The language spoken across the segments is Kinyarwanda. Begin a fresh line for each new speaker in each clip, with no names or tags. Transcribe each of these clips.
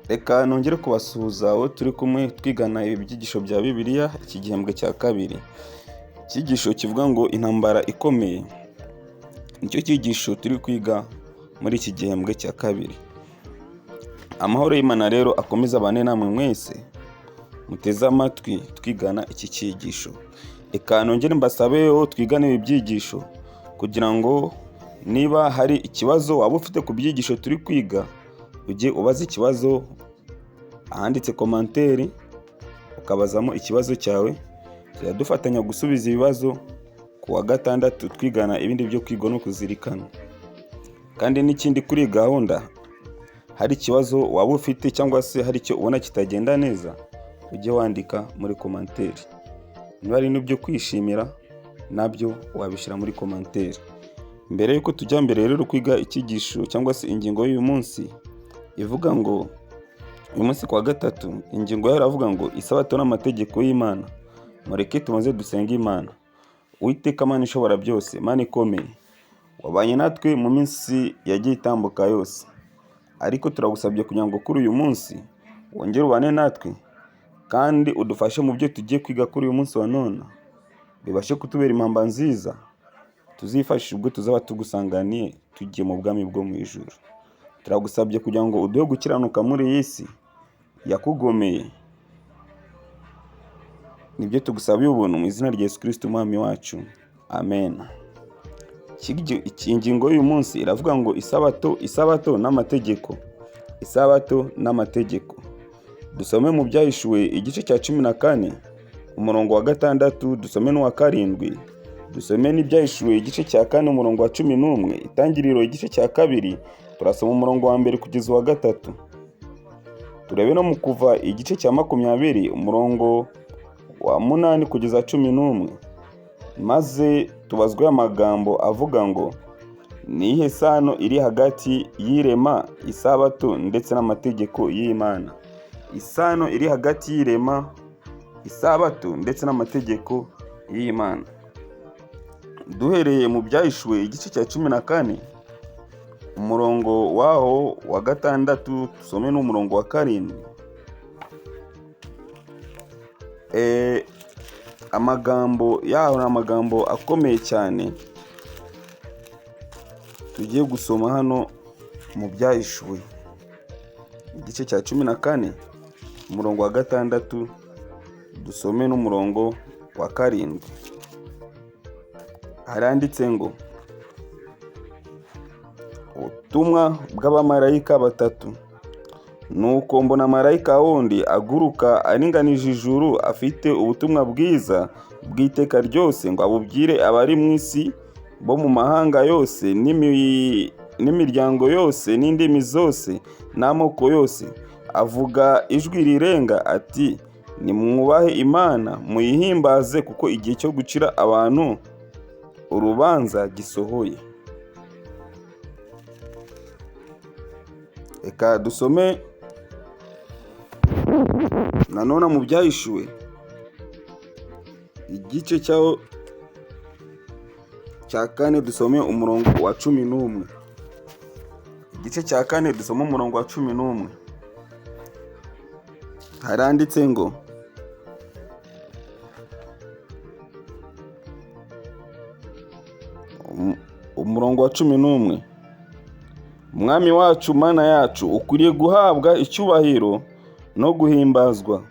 Reka nongere kubasuhuza abo turi kumwe twigana ibi byigisho bya Bibiliya iki gihembwe cya kabiri. Icyigisho kivuga ngo intambara ikomeye nicyo cyigisho turi kwiga muri iki gihembwe cya kabiri. Amahoro y'Imana rero akomeze abane namwe mwese muteze amatwi twigana iki cyigisho. Reka nongere mbasabe twigane ibi byigisho kugira ngo niba hari ikibazo waba ufite ku byigisho turi kwiga ujye ubaza ikibazo ahanditse commentaire ukabazamo ikibazo cyawe, tuzajya dufatanya gusubiza ibibazo ku wa gatandatu twigana ibindi byo kwiga no kuzirikana. Kandi n'ikindi kuri iyi gahunda, hari ikibazo waba ufite cyangwa se hari icyo ubona kitagenda neza, ujye wandika muri commentaire. Niba hari n'ibyo kwishimira nabyo wabishyira muri commentaire. Mbere y'uko tujya mbere rero kwiga icyigisho cyangwa se ingingo y'uyu munsi ivuga ngo uyu munsi ku wa gatatu, ingingo yayo iravuga ngo isabato n'amategeko y'Imana. Mureke tubanze dusenge Imana. Uwiteka Mana ishobora byose, Mana ikomeye, wabanye natwe mu minsi yagiye itambuka yose, ariko turagusabye kugira ngo kuri uyu munsi wongere ubane natwe kandi udufashe mu byo tugiye kwiga kuri uyu munsi wa none, bibashe kutubera impamba nziza tuzifashisha ubwo tuzaba tugusanganiye tugiye mu bwami bwo mu ijuru. Turagusabye kugira ngo uduhe gukiranuka muri iyi si yakugomeye. Nibyo tugusabiye ubuntu mu izina rya Yesu Kristo umwami wacu, amen. Ingingo y'uyu munsi iravuga ngo isabato, isabato n'amategeko, isabato n'amategeko. Dusome mu Byahishuwe igice cya 14 umurongo wa 6, dusome n'uwa 7, dusome n'Ibyahishuwe igice cya 4 umurongo wa 11, Itangiriro igice cya 2 turasoma umurongo wa 1 kugeza uwa 3. Turebe no mu Kuva igice cya 20 umurongo wa 8 kugeza 11, maze tubazwe amagambo avuga ngo ni iyihe sano iri hagati y'irema, isabato ndetse n'amategeko y'Imana? Isano iri hagati y'irema, isabato ndetse n'amategeko y'Imana. Duhereye mu Byahishuwe igice cya 14 umurongo waho wa 6, dusome n'umurongo wa 7. Amagambo yaho ni amagambo akomeye cyane tugiye gusoma hano mu Byahishuwe igice cya 14 umurongo wa 6, dusome n'umurongo wa 7. Haranditse ngo ubutumwa bw'abamarayika batatu. Nuko mbona marayika wundi aguruka aringanije ijuru afite ubutumwa bwiza bw'iteka ryose ngo abubwire abari mu isi bo mu mahanga yose n'imiryango yose n'indimi zose n'amoko yose, avuga ijwi rirenga ati nimwubahe Imana muyihimbaze kuko igihe cyo gucira abantu urubanza gisohoye. Reka dusome nanone mu Byahishuwe igice cyaho cya 4, dusome umurongo wa 11. Igice cya 4 dusome umurongo wa 11. Haranditse ngo umurongo wa 11, Umwami wacu Mana yacu ukwiriye guhabwa icyubahiro no guhimbazwa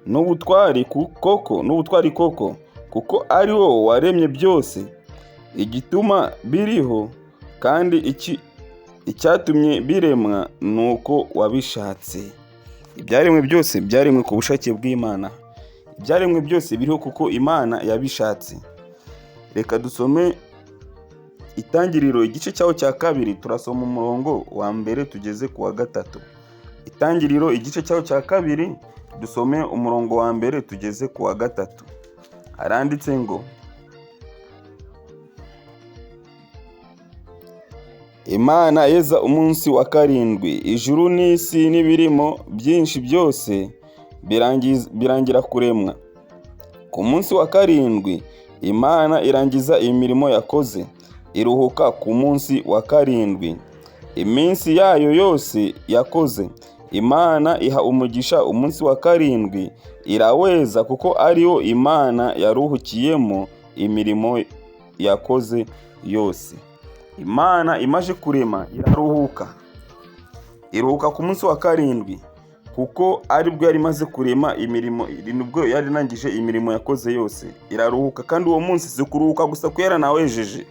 n'ubutwari koko, n'ubutwari koko, kuko ari wowe waremye byose, igituma biriho kandi icyatumye biremwa nuko wabishatse. Ibyaremwe byose byaremwe ku bushake bw'Imana. Ibyaremwe byose biriho kuko Imana yabishatse. Reka dusome Itangiriro igice cyaho cya 2, turasoma umurongo wa 1 tugeze ku wa 3. Itangiriro igice cyaho cya 2, dusome umurongo wa 1 tugeze ku wa 3. Haranditse ngo Imana yeza umunsi wa 7, ijuru n'isi n'ibirimo byinshi byose birangira kuremwa. Ku munsi wa 7 Imana irangiza imirimo yakoze, iruhuka ku munsi wa 7. Iminsi yayo yose yakoze. Imana iha umugisha umunsi wa karindwi iraweza, kuko ariwo Imana yaruhukiyemo imirimo yakoze yose. Imana imaze kurema iraruhuka, iruhuka ku munsi wa karindwi, kuko aribwo yari imaze kurema imirimo, nibwo yari irangije imirimo yakoze yose, iraruhuka. Kandi uwo munsi si kuruhuka gusa kuko yaranawejeje.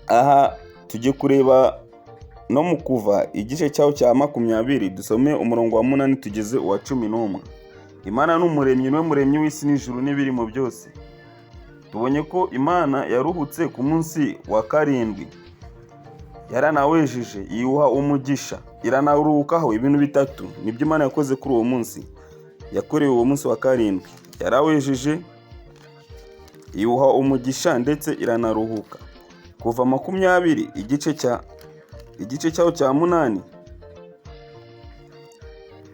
Aha tujye kureba no mu Kuva igice cyaho cya 20, dusome umurongo wa 8 tugeze uwa 11. Imana ni umuremyi, niwe muremyi w'isi n'ijuru n'ibirimo byose. Tubonye ko Imana yaruhutse ku munsi wa karindwi, yaranawejeje, iwuha umugisha, iranaruhukaho. Ibintu bitatu nibyo Imana yakoze kuri uwo munsi, yakorewe uwo munsi wa karindwi: yarawejeje, iwuha umugisha, ndetse iranaruhuka. Kuva 20 igice cyaho cya 8,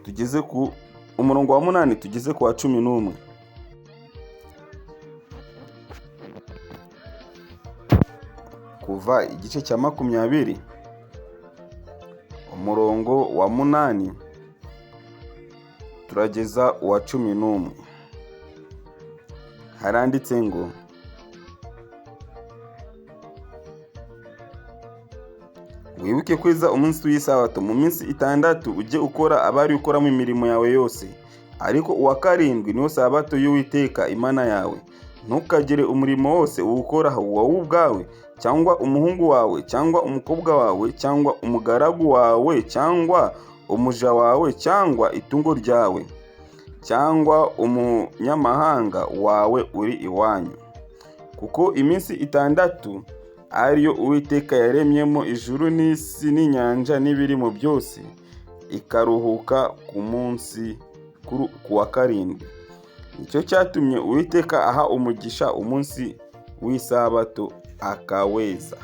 tugeze ku umurongo wa 8 tugeze ku wa 11. Kuva igice cya 20 umurongo wa 8 turageza uwa 11. Haranditse ngo: wibuke kweza umunsi w'isabato, mu minsi 6 ujye ukora abari ukoramo imirimo yawe yose, ariko uwa karindwi niwo sabato y'Uwiteka Imana yawe. Ntukagire umurimo wose uwukoraho, wowe ubwawe cyangwa umuhungu wawe cyangwa umukobwa wawe cyangwa umugaragu wawe cyangwa umuja wawe cyangwa itungo ryawe cyangwa umunyamahanga wawe uri iwanyu, kuko iminsi 6 ariyo Uwiteka yaremyemo ijuru n'isi n'inyanja n'ibirimo byose, ikaruhuka ku munsi ku wa karindwi. Nicyo cyatumye Uwiteka aha umugisha umunsi w'isabato akaweza.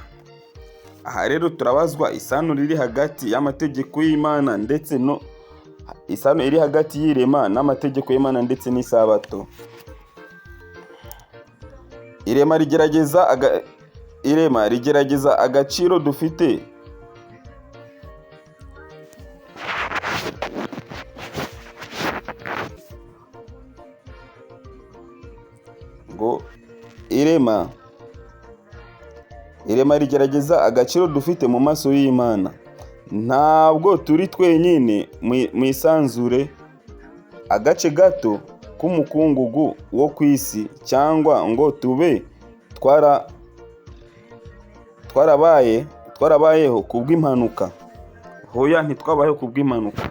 Aha rero turabazwa isano riri hagati y'amategeko y'Imana ndetse no isano iri hagati y'irema n'amategeko y'Imana ndetse n'isabato. Irema rigerageza agaciro dufite ngo irema rigerageza agaciro dufite mu maso y'Imana. Ntabwo turi twenyine mu isanzure, agace gato k'umukungugu wo ku isi, cyangwa ngo tube twarabayeho kubw'impanuka. Hoya, ntitwabayeho kubw'impanuka.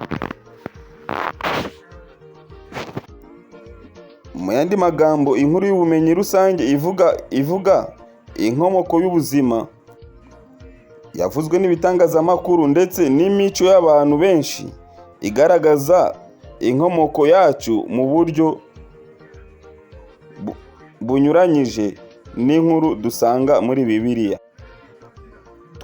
Mu yandi magambo, inkuru y'ubumenyi rusange ivuga inkomoko y'ubuzima yavuzwe n'ibitangazamakuru ndetse n'imico y'abantu benshi, igaragaza inkomoko yacu mu buryo bunyuranyije n'inkuru dusanga muri Bibiliya.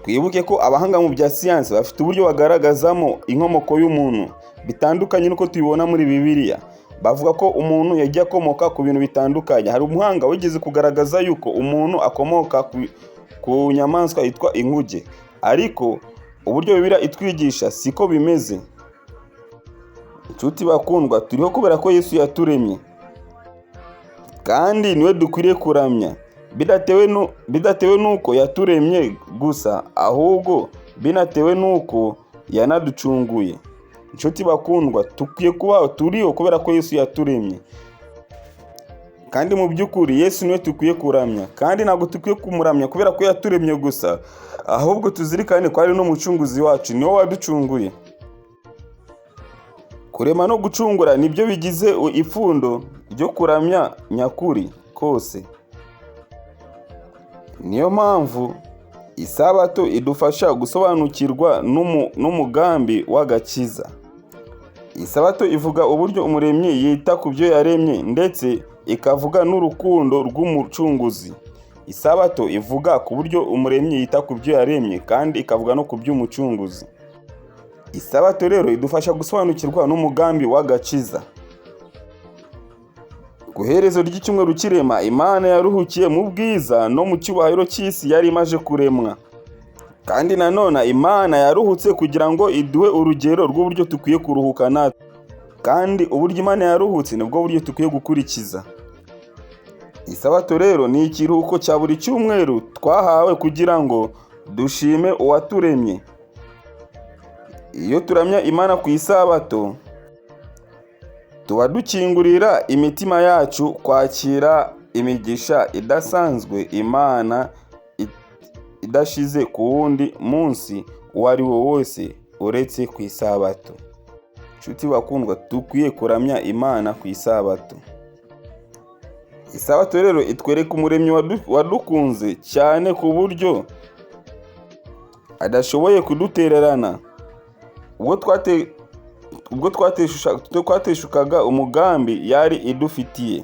Twibuke ko abahanga mu bya siyansi bafite uburyo bagaragazamo inkomoko y'umuntu bitandukanye n'uko tubibona muri Bibiliya. Bavuga ko umuntu yagiye akomoka ku bintu bitandukanye. Hari umuhanga wigeze kugaragaza yuko umuntu akomoka ku nyamaswa yitwa inguge, ariko uburyo Bibiliya itwigisha siko bimeze. Inshuti bakundwa, turiho kubera ko Yesu yaturemye, kandi niwe dukwiriye kuramya, bidatewe n'uko yaturemye gusa, ahubwo binatewe n'uko yanaducunguye. Inshuti bakundwa, dukwiye kubaho turiho kubera ko Yesu yaturemye, kandi mu by'ukuri Yesu niwe dukwiye kuramya, kandi ntabwo dukwiye kumuramya kubera ko yaturemye gusa, ahubwo tuzirikane ko ari n'umucunguzi wacu, niwe waducunguye. Kurema no gucungura nibyo bigize ipfundo ryo kuramya nyakuri kose. Niyo mpamvu isabato idufasha gusobanukirwa n'umugambi w'agakiza. Isabato ivuga uburyo umuremyi yita ku byo yaremye, ndetse ikavuga n'urukundo rw'umucunguzi. Isabato ivuga ku buryo umuremyi yita ku byo yaremye, kandi ikavuga no ku by'umucunguzi. Isabato rero idufasha gusobanukirwa n'umugambi w'agakiza. Ku iherezo ry'icyumweru cy'irema, Imana yaruhukiye mu bwiza no mu cyubahiro cy'isi yari imaze kuremwa. Kandi nanone Imana yaruhutse kugira ngo iduhe urugero rw'uburyo dukwiye kuruhuka natwe. Kandi uburyo Imana yaruhutse nibwo buryo dukwiye gukurikiza. Isabato rero ni ikiruhuko cya buri cyumweru twahawe kugira ngo dushime uwaturemye. Iyo turamya Imana ku isabato, tuba dukingurira imitima yacu kwakira imigisha idasanzwe Imana idashize ku wundi munsi uwo ari wo wose uretse ku isabato. Nshuti bakundwa, dukwiye kuramya Imana ku isabato. Isabato rero itwereka umuremyi wadukunze cyane ku buryo adashoboye kudutererana. Ubwo twateshukaga umugambi yari idufitiye.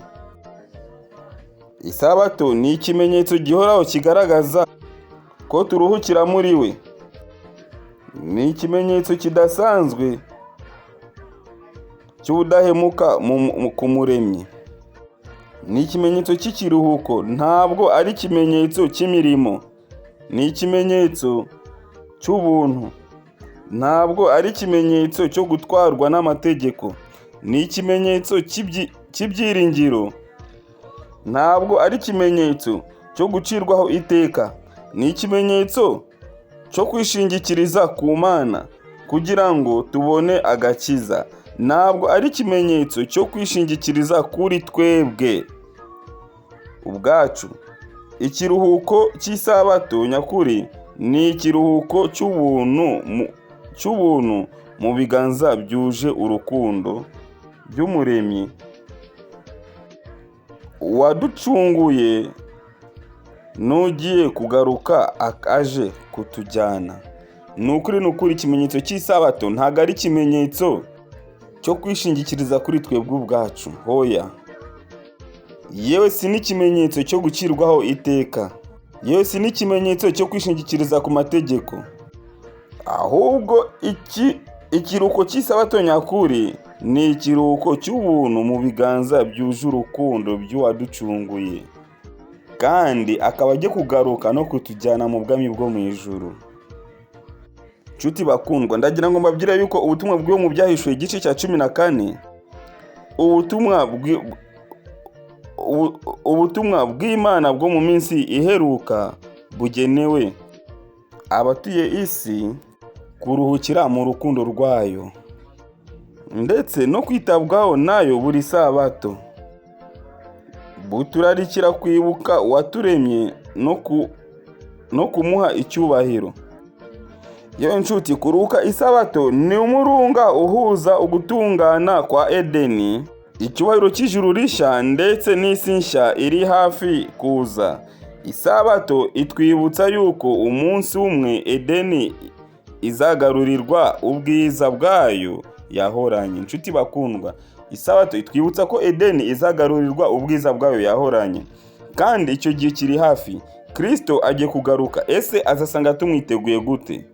Isabato ni ikimenyetso gihoraho kigaragaza ko turuhukira muri we. Ni ikimenyetso kidasanzwe cy'ubudahemuka ku muremyi. Ni ikimenyetso cy'ikiruhuko, ntabwo ari ikimenyetso cy'imirimo. Ni ikimenyetso cy'ubuntu, ntabwo ari ikimenyetso cyo gutwarwa n'amategeko. Ni ikimenyetso cy'ibyiringiro, ntabwo ari ikimenyetso cyo gucirwaho iteka. Ni ikimenyetso cyo kwishingikiriza ku Mana kugira ngo tubone agakiza. Ntabwo ari ikimenyetso cyo kwishingikiriza kuri twebwe ubwacu. Ikiruhuko cy'isabato nyakuri ni ikiruhuko cy'ubuntu mu biganza byuje urukundo by'umuremyi waducunguye n'ugiye kugaruka aje kutujyana. Ni ukuri, ni ukuri, ikimenyetso cy'isabato ntabwo ari ikimenyetso cyo kwishingikiriza kuri twebwe ubwacu, hoya. Yewe si n'ikimenyetso cyo gucirwaho iteka, yewe si n'ikimenyetso cyo kwishingikiriza ku mategeko. Ahubwo iki ikiruhuko cy'isabato nyakuri ni ikiruhuko cy'ubuntu mu biganza byuje urukundo by'uwaducunguye, kandi akaba agiye kugaruka no kutujyana mu bwami bwo mu ijuru. Nshuti bakundwa, ndagira ngo mbabwire yuko ubutumwa bwo mu Byahishuwe igice cya 14, ubutumwa bw'Imana bwo mu minsi iheruka bugenewe abatuye isi kuruhukira mu rukundo rwayo ndetse no kwitabwaho nayo buri sabato. Buturarikira kwibuka uwaturemye no kumuha icyubahiro. Yewe nshuti, kuruhuka isabato ni umurunga uhuza ugutungana kwa Edeni, icyubahiro cy'ijuru rishya ndetse n'isi nshya iri hafi kuza. Isabato itwibutsa yuko umunsi umwe Edeni izagarurirwa ubwiza bwayo yahoranye. Nshuti bakundwa, isabato itwibutsa ko Edeni izagarurirwa ubwiza bwayo yahoranye, kandi icyo gihe kiri hafi. Kristo agiye kugaruka, ese azasanga tumwiteguye gute?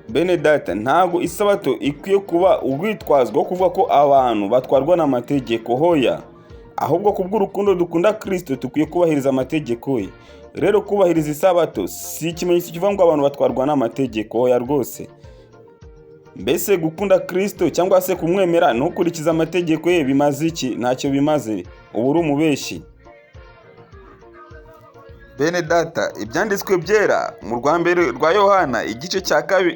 Bene data, ntabwo isabato ikwiye kuba urwitwazo rwo kuvuga ko abantu batwarwa n'amategeko, hoya. Ahubwo kubw'urukundo dukunda Kristo dukwiye kubahiriza amategeko ye. Rero kubahiriza isabato si ikimenyetso kivuga ngo abantu batwarwa n'amategeko, hoya rwose. Mbese gukunda Kristo cyangwa se kumwemera ntukurikize amategeko ye bimaze iki? Ntacyo bimaze, uba uri umubeshyi. Bene data, ibyanditswe byera mu rwa mbere rwa Yohana igice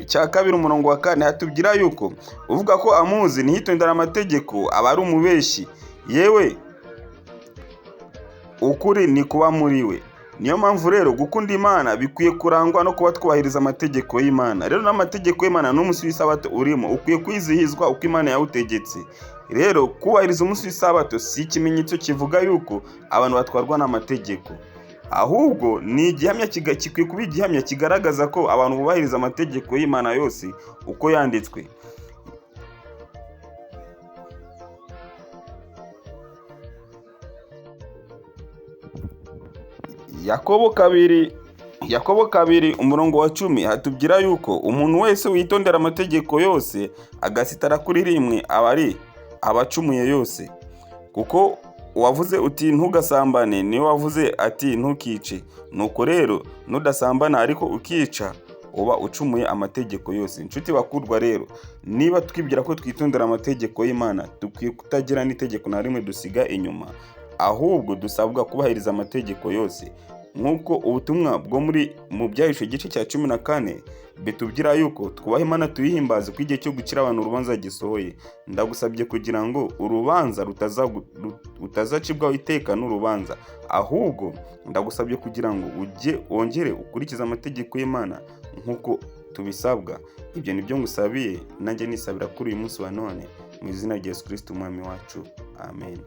cya kabiri umurongo wa 4 hatubwira yuko uvuga ko amuzi ntiyitondere amategeko aba ari umubeshyi, yewe ukuri ni kuba muri we. Niyo mpamvu rero gukunda Imana bikwiye kurangwa no kuba twubahiriza amategeko y'Imana. Rero n'amategeko y'Imana n'umunsi w'isabato urimo ukwiye kwizihizwa uko Imana yawutegetse. Rero kubahiriza umunsi w'isabato si ikimenyetso kivuga yuko abantu batwarwa n'amategeko, ahubwo ni igihamya gikwiye kuba igihamya kigaragaza ko abantu bubahiriza amategeko y'Imana yose uko yanditswe. Yakobo 2 umurongo wa 10 hatubwira yuko umuntu wese witondera amategeko yose agasitara kuri rimwe aba ari abacumuye yose, kuko Uwavuze uti ntugasambane niwe wavuze ati ntukice. Nuko rero nudasambana ariko ukica, uba ucumuye amategeko yose. Inshuti bakundwa rero, niba twibwira ko twitondera amategeko y'Imana, dukwiye kutagira n'itegeko na rimwe dusiga inyuma, ahubwo dusabwa kubahiriza amategeko yose. Nk'uko ubutumwa bwo muri mu Byahishuwe igice cya 14 bitubwira yuko twubaha Imana tuyihimbaze ko igihe cyo gucira abantu urubanza gisohoye. Ndagusabye kugira ngo urubanza rutazacibwaho iteka n'urubanza, ahubwo ndagusabye kugira ngo ujye wongere ukurikize amategeko y'Imana nk'uko tubisabwa. Ibyo ni byo ngusabiye, nanjye nisabira kuri uyu munsi wa none, mu izina rya Yesu Kristo umwami wacu, amen.